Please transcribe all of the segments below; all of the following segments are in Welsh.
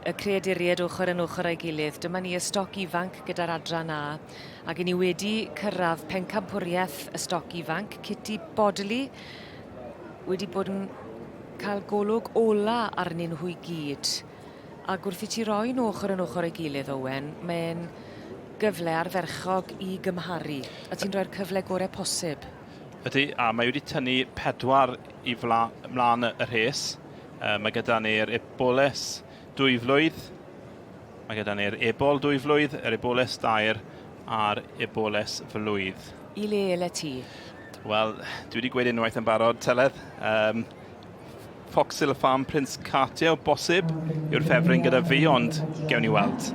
y creaduriaid ochr yn ochr â'i gilydd. Dyma ni y stoc ifanc gyda'r adran A, ac i ni wedi cyrraedd pencampwriaeth y stoc ifanc, Kitty Bodley wedi bod yn cael golwg ola arnyn nhw i gyd. Ac wrth i ti roi nhw ochr yn ochr â'i gilydd, Owen, mae'n gyfle ardderchog i gymharu, a ti'n rhoi'r cyfle gorau posib. Ydy, a mae wedi tynnu pedwar i fla, mlaen y rhes. Mae gyda ni'r Eboles dwyflwydd, mae gyda ni'r Ebol dwyflwydd, yr Eboles dair a'r Eboles flwydd. I le ele ti? Wel, dwi wedi gweud unwaith yn barod, Teledd. Um, Foxhill Farm Prince Cartier o bosib yw'r ffefryn gyda fi, ond gewn ni weld.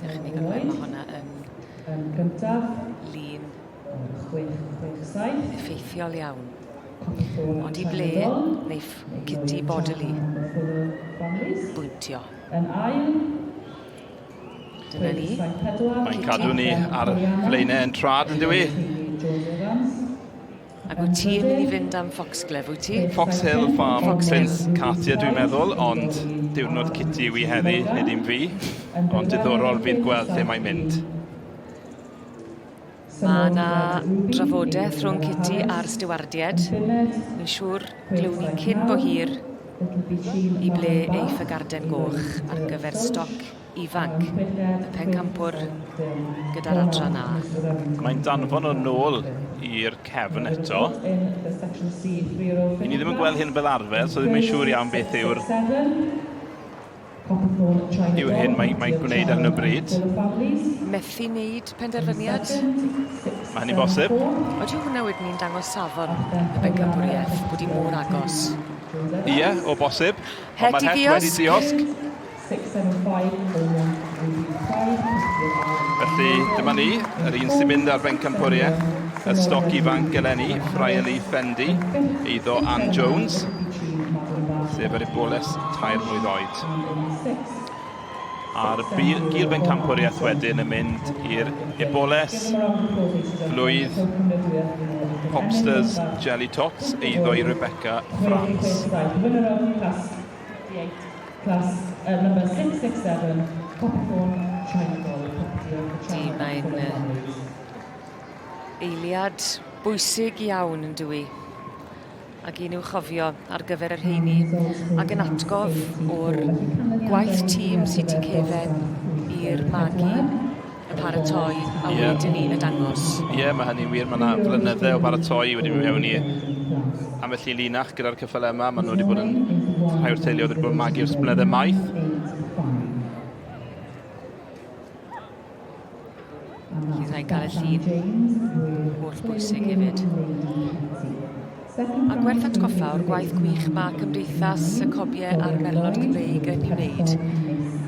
Technig ar mae hwnna yn lun effeithiol iawn. Ond i ble wneith Kitty Bodily bwyntio? Dyna ni. Mae'n cadw ni ar flaenau yn trad yn dywi? Ac wyt ti'n mynd i fynd am Foxglove, wyt ti? Fox Hill Farm, Fox Prince Cartier dwi'n meddwl, ond diwrnod Kitty yw i heddi, nid un fi. Ond diddorol fydd gweld lle mae'n mynd. Mae yna drafodaeth rhwng Kitty a'r stiwardied. Fi'n siŵr glywn ni cyn bo hir i ble eiff y garden goch ar gyfer stoc ifanc, y pencampwr gyda'r adran A. Mae'n danfon o nôl i'r cefn eto. I ni ddim yn gweld hyn fel arfer, so ddim yn siŵr iawn beth yw'r yw'r hyn mae'n mae gwneud ar hyn o bryd. Methu wneud penderfyniad? Mae hynny'n bosib. Oeddi hwnna wedyn ni'n dangos safon y bencampwriaeth, bod hi mor agos? Ie, o bosib. Het i ddiosg. Wedi diosg. Felly, dyma ni, yr un sy'n mynd ar bencampwriaeth, y stoc ifanc eleni, Friarly Fendi, eiddo Ann Jones, sef yr eboles tair mlwydd oed. A'r gil bencampwriaeth wedyn yn mynd i'r eboles flwydd Popsters Jelly Tots, eiddo i Rebecca France. Ydy, mae'n eiliad bwysig iawn yn dywi. Ac un i'w chofio ar gyfer y rheini ac yn atgof o'r gwaith tîm sydd tu cefen i'r magu, y paratoi a yeah. wedyn ni y dangos. Ie, yeah, mae hynny'n wir. Mae yna flynydde o baratoi wedi mynd mewn i ambell i linach gyda'r cyffyle yma. Maen nhw wedi bod yn rhai o'r teuluoedd wedi bod yn magu ers blynydde maith. Felly rhaid cael y llun holl bwysig hefyd. A gwerth atgoffa o'r gwaith gwych mae Cymdeithas y Cobiau a'r Merlod Cymreig yn ei wneud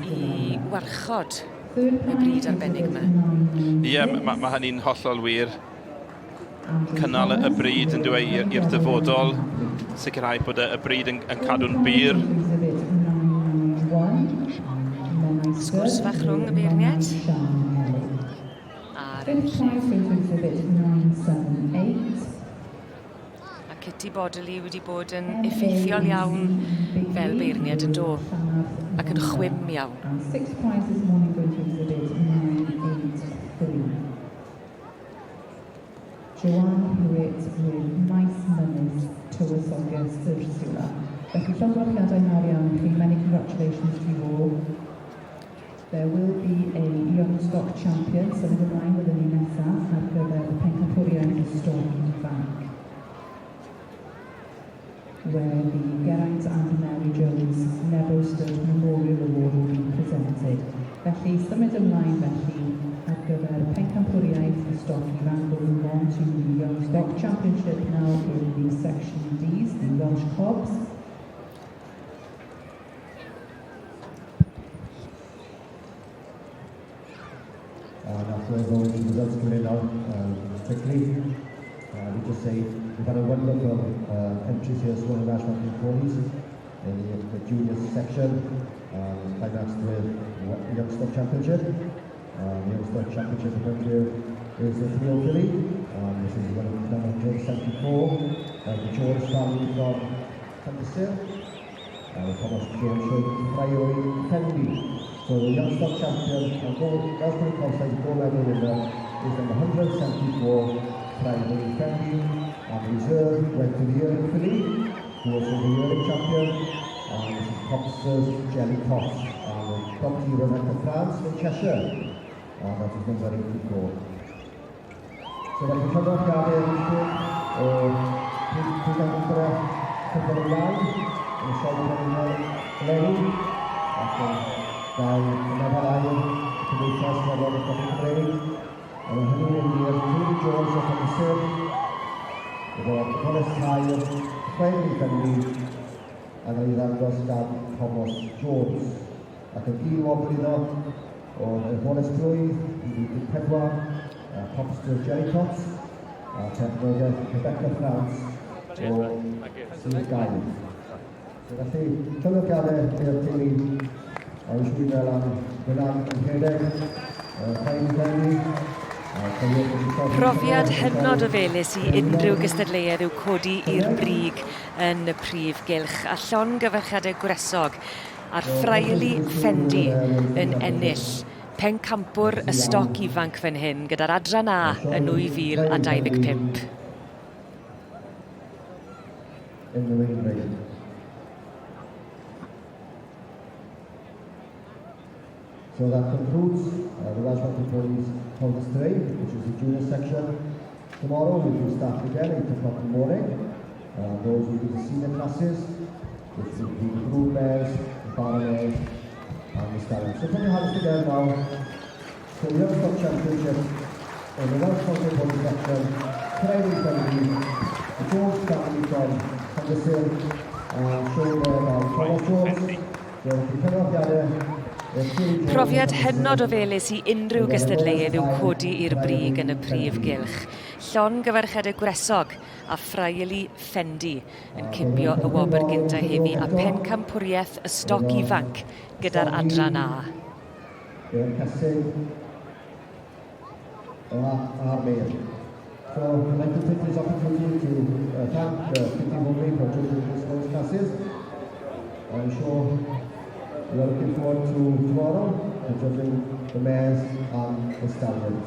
i warchod y bryd arbennig yma. Ie, yeah, mae ma hynny'n hollol wir. Cynnal y bryd yn dweud i'r dyfodol, sicrhau bod y bryd yn, yn cadw'n bur. Sgwrs fach rhwng y beirniaid. A'r enillydd. Mae Kitty Bodley wedi bod yn effeithiol iawn fel beirniad yn do, ac yn chwim iawn. Joanne Hewitt with Maes Mynydd Tywysoges Ursula. Felly llongyfarchiadau mawr iawn i chi, many congratulations to you all. There will be a Young Stock Champion, symud ymlaen fyddwn ni nesaf ar gyfer y Pencampwriaeth y Stoc Ifanc, where the Geraint and Mary Jones Nebo Stud Memorial Award will be presented. Felly, symud ymlaen felly ar gyfer Pencampwriaeth y Stoc Ifanc. We'll move on to the Young Stock Championship now in the Section Ds, the Welsh Cobs. And after all the results come in now quickly, uh, we just say we've had a wonderful uh, entries here, Swan National Ponies in the, the junior section, um, climaxed with the Youngstock Championship. Um, the Youngstock Championship event here is the 3 filly. Um, this is one of number 174, uh, the George family from Thundersill. Thomas Jones showing Friarly Fendi. So the young stock champion and gold Welsh Pony Conside gold medal winner is number 174, Friarly Fendi. And the reserve went to the yearling filly, who was the yearling champion, and this is Popster's Jelly Tots. And the property Rebecca France in Cheshire. And that is number 84. So felly llongyfarchiadau i'r o Prif Cyfnod Ymlaen yn y Sioe Brenhinol eleni ac yn gael y nofel aur y Cymdeithas Gerddorol Coffi Cymreig. A mae hynny'n mynd i'r Teulu Jones o Llandysul, efo Coles Tair, Chwefri Ffenni, a gael ei ddangos gan Thomas Jones. Ac yn gil wobr iddo o'r Efoles Blwydd, 2014, a Popster Jerry Potts, a perchnogaeth Rebecca France o Sir Gaer. So felly, llongyfarchiadau i'r teulu a wish we well am Gwynan yn rhedeg, Rhaid i Fendi. Profiad hynod o felys i unrhyw gystadleuedd yw codi i'r brig yn y prif gylch a llongyfarchiadau gwresog a'r Ffraeli Ffendi yn ennill pencampwr y stoc ifanc fan hyn gyda'r adran A yn 2025. In the main race. So that concludes the Welsh Mountain Ponies contest today, which is the junior section. Tomorrow we will start again, 8 o'clock in the morning. Those will be the senior classes, which will be the brood mares, the barrow mares, and the stallions. So put your hands together now for the Young Stock Championship in the Welsh Mountain Pony section, Prairie Family, the Jones family from Llandysul, shown there by Thomas Jones. So, llongyfarchiadau. Profiad hynod o felys i unrhyw gystadleuedd yw codi i'r brig yn y prif gylch. Llongyfarchiadau gwresog a Ffraeli Ffendi yn cipio y wobr gynta heddi a pencampwriaeth y stoc ifanc gyda'r adran A. I'r casig o a'r mail. So I'd like to take this opportunity to thank Kitty Mumley for judging this morning's classes. I'm sure we are looking forward to tomorrow and judging the mares and the stallions.